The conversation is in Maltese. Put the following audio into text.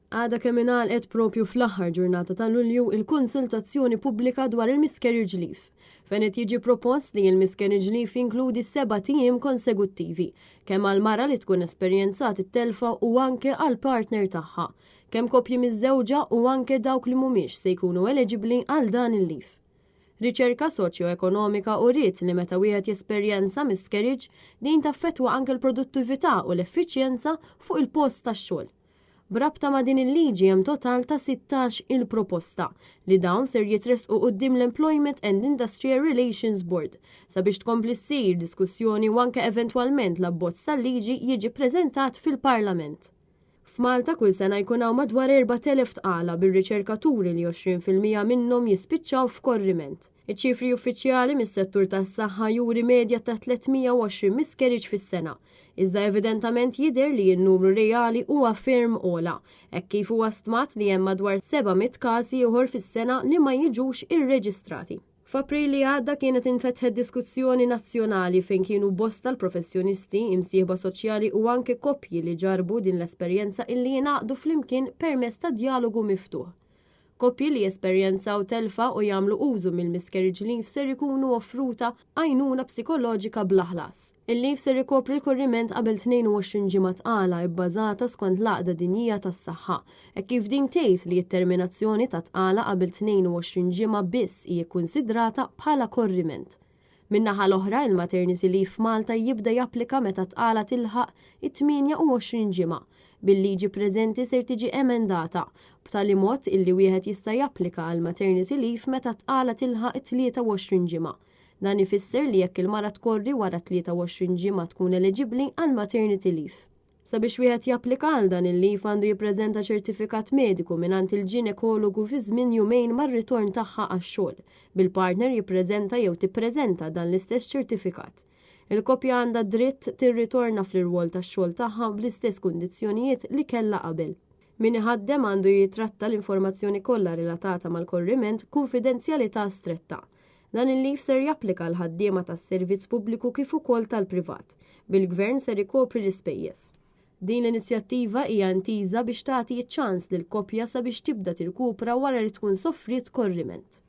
Għadha kemm ingħalqet propju fl-aħħar ġurnata ta' Lulju il-konsultazzjoni pubblika dwar il-miscarriage leave, fejn qed jiġi propost li l-miscarriage leave jinkludi sebat ijiem konseguttivi, kemm għall-mara li tkun esperjenzat it-telfa u anke għall-partner tagħha, kemm koppji miżżewġa u anke dawk li mhumiex se jkunu eliġibbli għal dan il-leave. Riċerka soċjo-ekonomika uriet li meta wieħed jesperjenza miscarriage, din taffettwa anke l-produttività u l-effiċjenza fuq il-post tax-xogħol. B'rabta ma' din il-liġi hemm total ta' 16 il proposta li dawn ser jitressqu quddiem l-Employment and Industrial Relations Board sabiex tkompli ssir diskussjoni u anke eventwalment l-abbozz tal-liġi jiġi ppreżentat fil-Parlament. F'Malta kull sena jkun hawn madwar 4,000 tqala bir-riċerka turi li 20% minnhom jispiċċaw f'korriment. Iċ-ċifri uffiċjali mis-settur tas-saħħa juri medja ta' 320 miscarriage fis-sena, iżda evidentament jidher li n-numru reali huwa ferm ogħla, hekk kif huwa stmat li hemm madwar 700 każ ieħor fis-sena li ma jiġux irreġistrati. F'April li għadda kienet infetħet diskussjoni nazzjonali fejn kienu bosta l-professjonisti, imsieħba soċjali u anke koppji li ġarrbu din l-esperjenza illi jingħaqdu flimkien permezz ta' djalogu miftuħ. Koppji li jesperjenzaw telfa u jagħmlu użu mill-miscarriage leave ser ikunu offruta għajnuna psikoloġika bla ħlas. Il-leave ser ikopri l-korriment qabel 22 ġimgħa tqala ibbażata skont l-Għaqda Dinjija tas-Saħħa, hekk kif din tgħid li t-terminazzjoni ta' tqala qabel 22 ġimgħa biss hi kkunsidrata bħala korriment. Min-naħa l-oħra, il-maternity leave f'Malta jibda japplika meta tqala tilħaq it-28 ġimgħa, bil-liġi preżenti ser tiġi emendata b'tali mod illi wieħed jista' japplika għal maternity leave meta tqala tilħaq it-23 ġimgħa. Dan ifisser li jekk il-mara tkorri wara 23 ġimgħa tkun eliġibbli għal maternity leave. Sabiex wieħed japplika għal dan il-leave għandu jippreżenta ċertifikat mediku mingħand il-ġinekologu fi żmien jumejn mar-ritorn tagħha għax-xogħol, bil-partner jippreżenta jew tippreżenta dan l-istess ċertifikat. Il-koppja għandha dritt tirritorna fl-irwol tax-xogħol tagħha bl-istess kundizzjonijiet li kellha qabel. Min iħaddem għandu jitratta l-informazzjoni kollha relatata mal-korriment b'kunfidenzjalità stretta. Dan il-leave ser japplika għal ħaddiema tas-servizz pubbliku kif ukoll tal-privat, bil-Gvern ser ikopri l-ispejjeż. Din l-inizjattiva hija intiża biex tagħti ċ-ċans lil koppja sabiex tibda tirkupra wara li tkun soffriet korriment.